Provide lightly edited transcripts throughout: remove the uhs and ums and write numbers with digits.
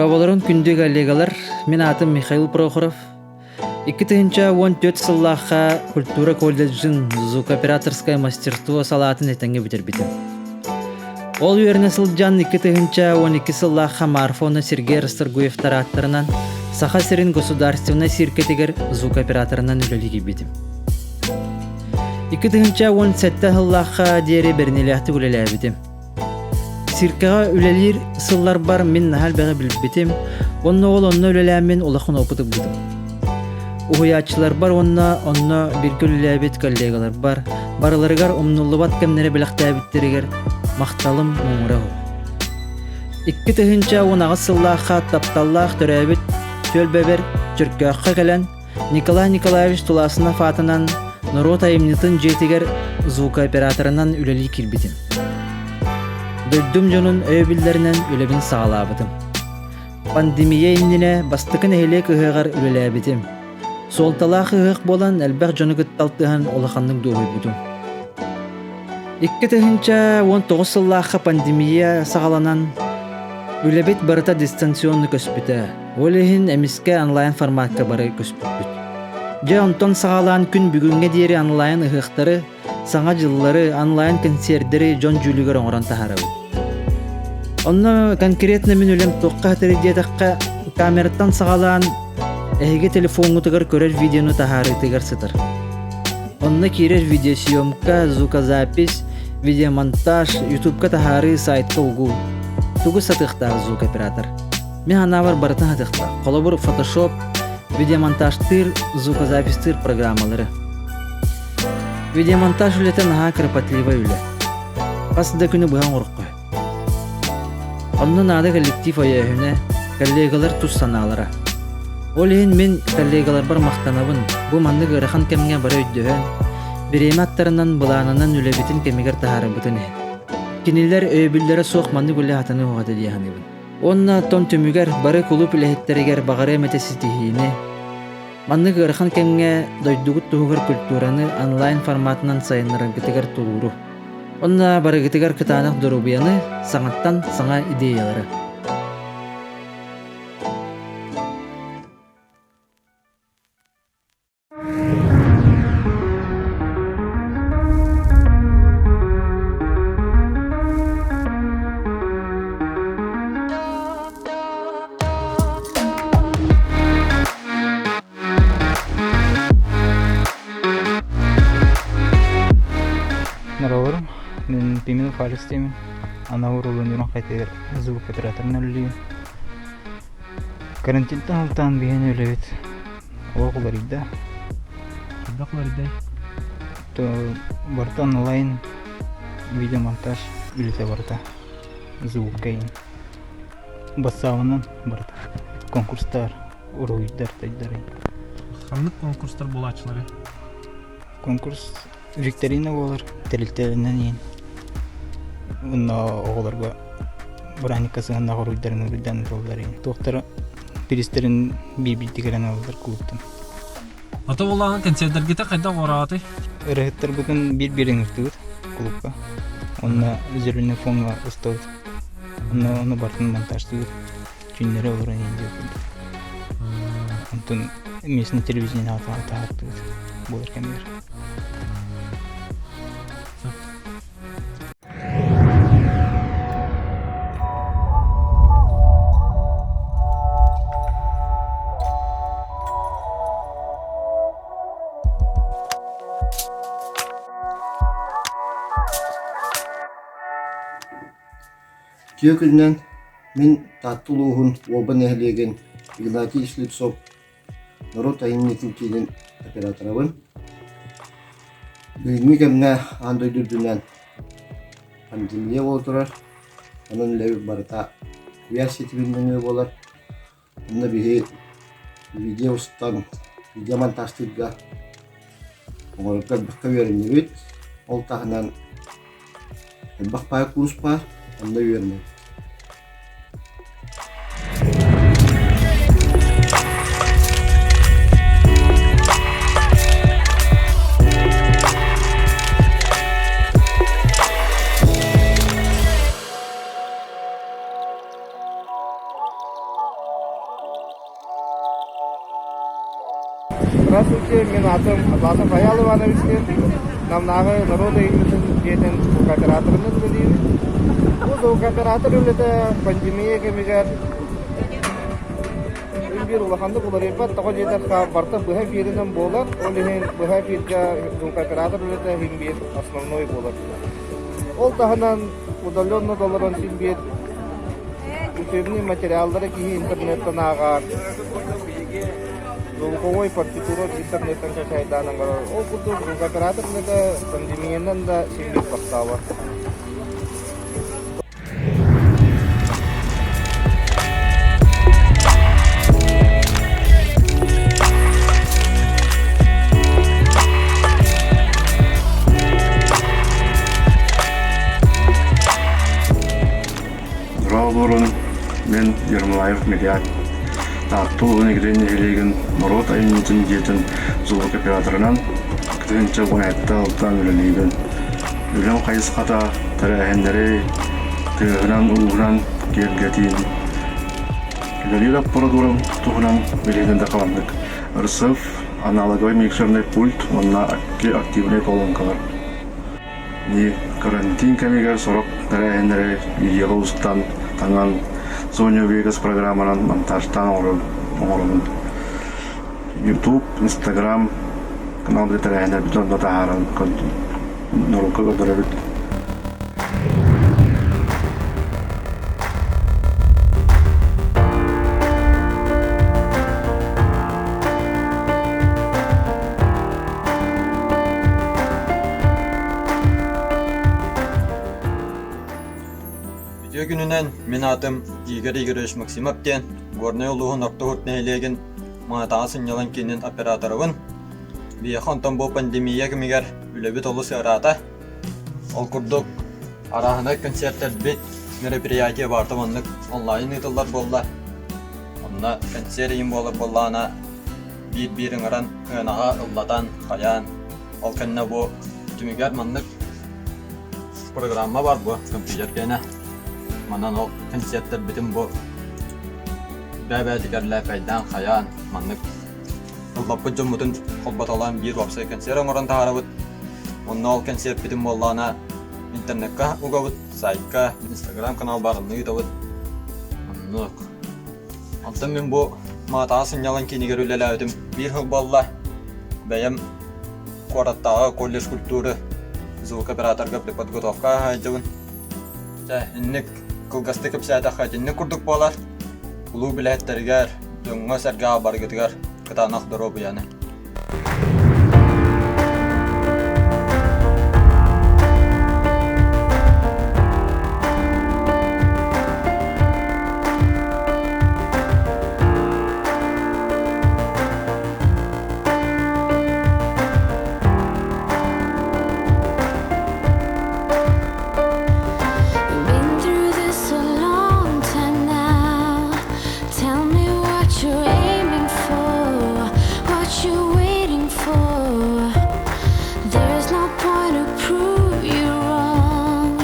Дорооболорун күндү коллегалар, мин аатым Михаил Прохоров. 2014 сыллаахха культура колледжын звукооператорское мастерство салаатын этэҥҥэ бүтэрбитим. Ол үөрэнэ сылдьан 2012 сыллаахха Марфа уонна Сергей Расторгуевтар ааттарынан Саха сирин государственнай циркэтигэр звукооператорынан үлэлии киирбитим. 2017 сыллаахха диэри бэриниилээхтик үлэлээбитим. Циркэҕэ үлэлиир сылларбар мин наһаа элбэҕи билбитим уонна ол онно үлэлээммин улахан опыт ылбытым. Уһуйааччыларбар уонна онно бииргэ үлэлээбит коллегаларбар барыларыгар умнуллубат кэмнэри бэлэхтээбиттэригэр махталым муҥура уһу. 2018 сыллаахха тапталлаах төрөөбүт түөлбэбэр Чөркөөххө кэлэн Николай Николаевич Туласынов аатынан норуот айымньытын дьиэтигэр звукооператорынан үлэлии киирбитим. Дойдум дьонун өйөбүллэринэн үлэбин саҕалаабытым. Пандемия иннинэ бастакы нэһилиэк ыһыаҕар үлэлээбитим. Суолталаах ыһыах буолан элбэх дьону кытта алтыһан улаханнык дуоһуйбутум. 2019 сыллаахха пандемия саҕаланан үлэбит барыта дистанционно көспүтэ. Ол иһин эмискэ онлайн форматка бары көспүппүт. Дьэ онтон саҕалаан күн бүгүҥҥэ диэри онлайн ыһыахтары, саҥа дьыллары, онлайн кэнсиэрдэри дьон дьүүлүгэр оҥорон таһаарабыт. Онно конкретно мин үлэм туохха хатырый диэтэххэ, камераттан саҕалаан эһиги телефоҥҥутугар көрөр видеону таһаарыытыгар сытар. Онно киирэр видеосъемка, звукозапись, видеомонтаж, ютубка таһаарыы, сайтка угуу. Тугу сатыахтаах звукоператор? Мин санаабар барытын сатыахтаах. Холобур, Photoshop, видеомонтажтыыр, звукозаписьтыыр программалары. Видеомонтаж үлэтэ наһаа кропотливай үлэ. Хас да күнү быһа оҥороххо. Онно наада коллектив өйөөһүнэ, коллегалар тус санаалара. Ол иһин мин коллегаларбар махтанабын, бу маннык ыарахан кэмҥэ бары өйдөһөн, бириэмэ аттарынан былаанынан үлэбитин кэмигэр таһаарарбытын иһин. Кинилэр өйөбүллэрэ суох маннык үлэ хатаныа суох этэ дии саныыбын. Уонна оттон түмүгэр бары кулууп үлэһиттэригэр баҕарыам этэ ситиһиини, Маннык ыарахан кэмҥэ дойдугут туһугар культураны онлайн форматынан сайыннараргытыгар тулууру. Онно барыгытыгар кытаанах доруобуйаны, саҥаттан саҥа идеялары. Здорово, мин Пименов Алекс диэмин. Анал уруулун хайтыгар звукоператорынан үлэлиибин. Карантинтан алтаан биһиэн үлэбит олох уларыйда. Хайдах уларыйдай? То барыта онлайн видеомонтаж үлэтэ барыта звукка Бассаабынан барыта конкурстар, уруһуйдар, тайдар. Ханнык конкурстар буолааччылары? Конкурс викторина буолар тэрилтэлэринэн иһин. Онно оҕолорго бырааһынньыкка сыһыаннаах уруһуйдарын уруйдаан ылаллар иһин. Туохтара биристэрин биир-биирдик кэлэн ылаллар кулууптан. Ото буоллаҕына концердэргитэ хайдах уораатый? Ырыһыттарбытын биир-биир ыҥыртыбыт кулуупка. Онно зеленый фоҥҥа устабыт. Онно ону барытын монтажтыыбыт. Түүннэри олорон иһин диэх курдук. Онтон местный телевидение таһаартыбыт буолар кэмигэр. Үтүө күнүнэн мин Таатта улууһун Уолба нэһилиэгин Игнатий Слепцов норуот айымньытын киинин операторабын. Билиҥҥи кэмҥэ аан дойду үрдүнэн пандемия буола турар. Онон үлэбит барыта куйаар ситимин нөҥүө буолар. Онно биһи видео устан, видео монтажтыырга оҥорорго элбэххэ үөрэннибит. Ол таһынан элбэх баай курс баар, онно үөрэнэбит. Здравствуйте, мин аатым Атласов Айаал Иванович диэн. Намнааҕы норуот айымньытын дьиэтин звукооператорынан үлэлиибин. Бу звукооператор үлэтэ пандемия кэмигэр биир улаханнык уларыйбат, тоҕо диэтэххэ барыта быһа эфиринэн буолар, ол иһин быһа эфиргэ звукооператор үлэтэ иһин биир основной буолар. Ол таһынан удаленно да олорон син биир учебный материаллары киһи интернеттэн ааҕар, звуковой партитура интернеттэн качайдаан оҥорор. Ол курдук звукооператор үлэтэ пандемиянан да син биир тохтообот. Дорооболорун, мин Ермолаев Мириат. Таатта улуун Игирэй нэһилиэгин норуот айымньытын дьиэтин звукооператорынан 2017 алтан үлэлиибин. Үлэм хайысхата тэрээһиннэри тыаһынан-ууһунан киэргэтиин. Үлэлиир аппаратурам туһунан билигин да хабаннык РСФ, аналоговай микшерный пульт уонна активнай колонкалар. Карантин кэмигэр сорох тэрээһиннэри видеоҕа устан, таҥан, Sony Vegas программанан монтажтаан оҥоробун. YouTube, Instagram каналга тэрээһиннэрбитин онно таһааран норуокка көрдөрөбүт. Үтүө күнүнэн мин аатым Игорь Игоревич Максимов диэн Горнай улууһун Орто Уһут нэһилиэгин Маатаҕа сынньалаҥ киинин операторабын. Биһиэхэ онтон бу пандемия кэмигэр үлэбит олус ыараата. Ол курдук арааһынай концертэрбит, мероприятие барыта маннык онлайн ыытыллар буолла. Онно кэнсиэр ыйым буолар буоллаҕына биир-биир ыҥыран ыанаҕа ыллатан, хайаан, ол кэннэ бу түмүгэр маннык программа бар бу компьютер киэнэ. Манан ол кэнсиэртэрбитин бу бэйэ-бэйэтигэр лээпэйдээн хайаан маннык ыллаппыт дьоммутун холботолоон биир уопсай кэнсиэр оҥорон таһаарабыт. Онно ол кэнсиэрпитин буоллаҕына интернекка угабыт, сайтка, инстаграм канал баар онно ыытабыт. Оннук. Онтон мин бу Маатаҕа сынньалаҥ киинигэр үлэлээбитим биир сыл буолла. Бэйэм куораттааҕы колледж культуры звукооператорга подготовка сылдьабын. Чэ, инник кылгастык кэпсээтэххэ итинник курдук буолар. Улуу билэһиттэригэр, дьоҥҥо-сэргэҕэ барыгытыгар кытаанах доруобуйаны. Been through this a long time now. Tell me what you're aiming for, what you're waiting for. There's no point to prove you wrong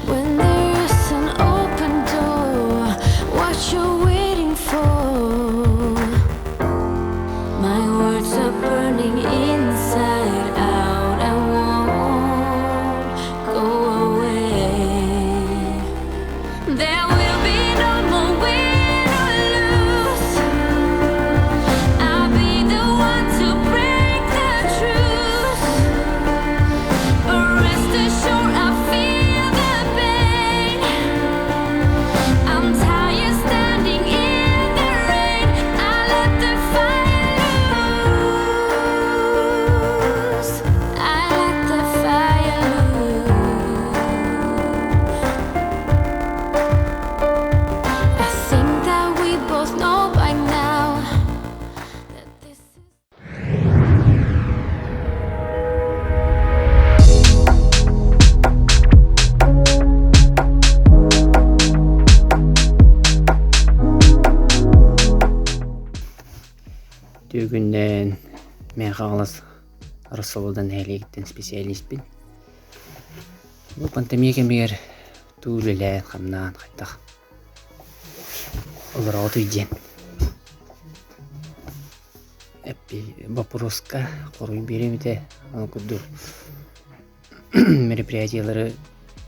when there is an open door. What you're waiting for. My words are burning inside out. I won't go away. There will be no more win or lose. I'll be the one to break the truth. But rest assured, I feel the pain. I'm tired standing in the rain. I let the fire loose. I let the fire loose. I think that we both know by now that this is. Түүгүннээн Мэҥэ Хаҥалас Рассолода нэһилиэгиттэн специалиспин. Бу пандемия кэмигэр туу үлэлээн-хамнаан хайдах олороҕутуй диэн. боппуруоска хоруй биэриэм этэ. Ол курдук мероприятиелары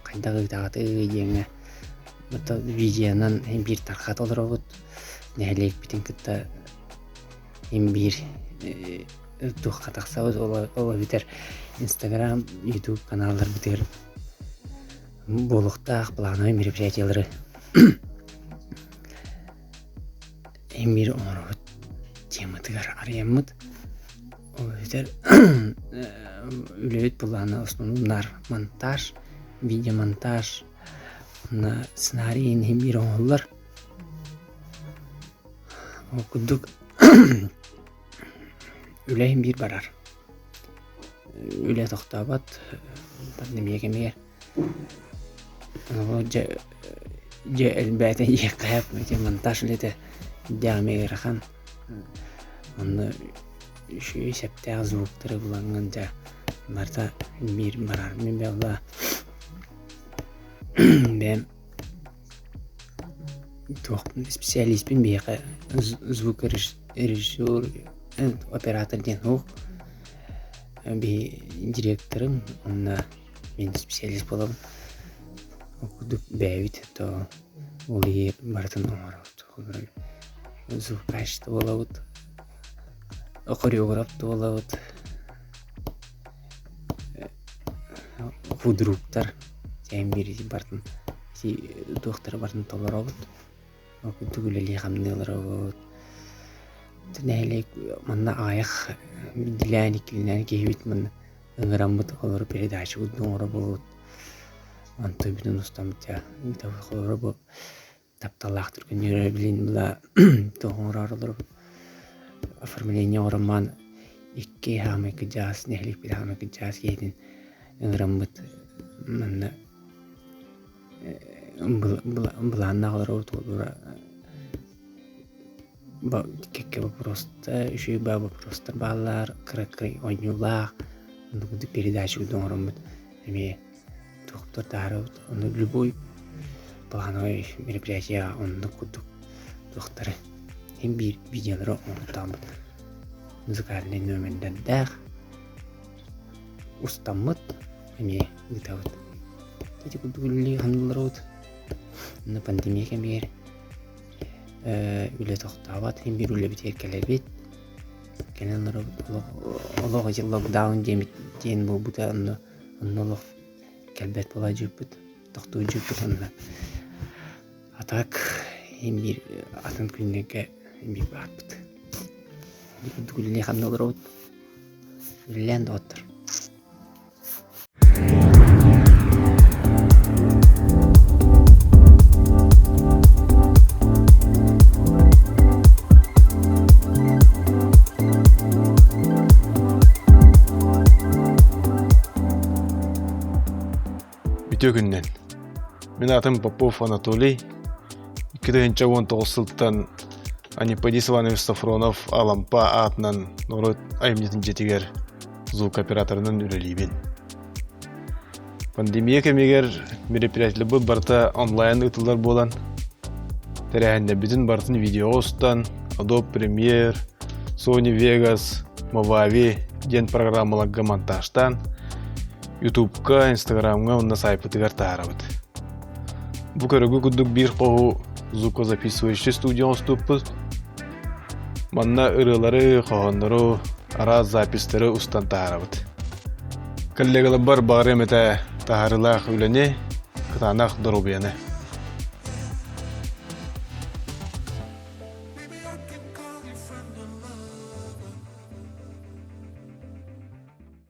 хайдах ыытаҕытый диэҥҥэ видеонан биир тархат олоробут. Нэһилиэкпитин кытта им биир туохха тахсабыт ол эбэтэр Инстаграм, Ютуб каналларбытыгар буолуохтаах плановай мероприятиелары эмиир оҥоробут тематыгар арыйаммыт. Ол эбэтэр үлэбит былаана основнар монтаж, видеомонтаж уонна сценарий иһин биир оҥоһуллар. Ол курдук үлэ иһин биир барар. Үлэ тохтообот пандемия кэмигэр. Дьэ дьэ элбээтэ диэххэ ити монтаж үлэтэ дээх эмиэ ыарахан. Онно үчүгэй сөптөөх звуктары булаҥҥын дьэ барыта биир барар. Мин буолла бэйэм туох специалиспин биһиэхэ звукорежиссер оператор диэн суох. Биһи директорым уонна мин специалист буолабын. Ол курдук бэйэбит то ол иһи барытын оҥоробут. Звукач да буолабыт, хореограф да буолабыт, худруктар дьээн биир барытын ити туохтары барытын толоробут. Ол курдук үлэлии-хамныы олоробут. Нэһилиэк манна аҕыйах биирдиилээн иккилээн киһибит манна ыҥыраммыт олору передача курдук оҥоробут. Онтон бүтүн устаммыт дьэ ыытабыт бу тапталлаахтар күннүүрэ билин була туох оҥороору олоробут. Оформление оҥороммун икки хаамай кыдьаас нэһилиэкпит хаамай кыдьаас киһитин ыҥыраммыт манна былааннаах олоробут уолура кэккэ боппуруостар үчүгэй баа боппуруостар бааллар кыракый оонньуулаах оннук передача курдук оҥороммут эмиэ туохтар таһаарабыт ону любой плановай мероприятиеҕа оннук курдук туохтары син биир видеолары оҥортооммут музыкальнай нүөмэрдэрдээх устаммыт эмиэ ыытабыт ити курдук үлэлии ханныларыбыт онно пандемия кэмигэр үлэ тохтообот син биир үлэбитигэр кэлэбит кэлэн олоробут олох олох ити локдаун диэмит диэн буолбута онно онно олох кэлбэт буола дьыыппыт тохтуу дьыыппыт онно а так син биир атын күннэргэ биир баарбыт курдук үлэлии ханна олоробут үлэлээн доҕоттор Үтүө күнүнэн. Мин аатым Попов Анатолий. 2019 сылтан Аниподис Иванович Софронов Алампа аатынан норуот айымньытын дьиэтигэр звукооператорынан үлэлиибин. Пандемия кэмигэр мероприятиеларбыт барыта онлайн ыытыллар буолан, тэрээһиннэрбитин барытын видеоҕа устан, Adobe Premiere, Sony Vegas, Movavi диэн программаларга монтажтаан, Ютубка, Инстаграмҥа уонна саайпытыгар таһаарабыт. Бу көрөгү курдук биир хоһу звукозаписывающий студия оҥостубуппут. Манна ырыалары, хоһооннору, араас записьтары устан таһаарабыт. Коллегаларбар баҕарыам этэ таһаарыылаах үлэни, кытаанах доруобуйаны.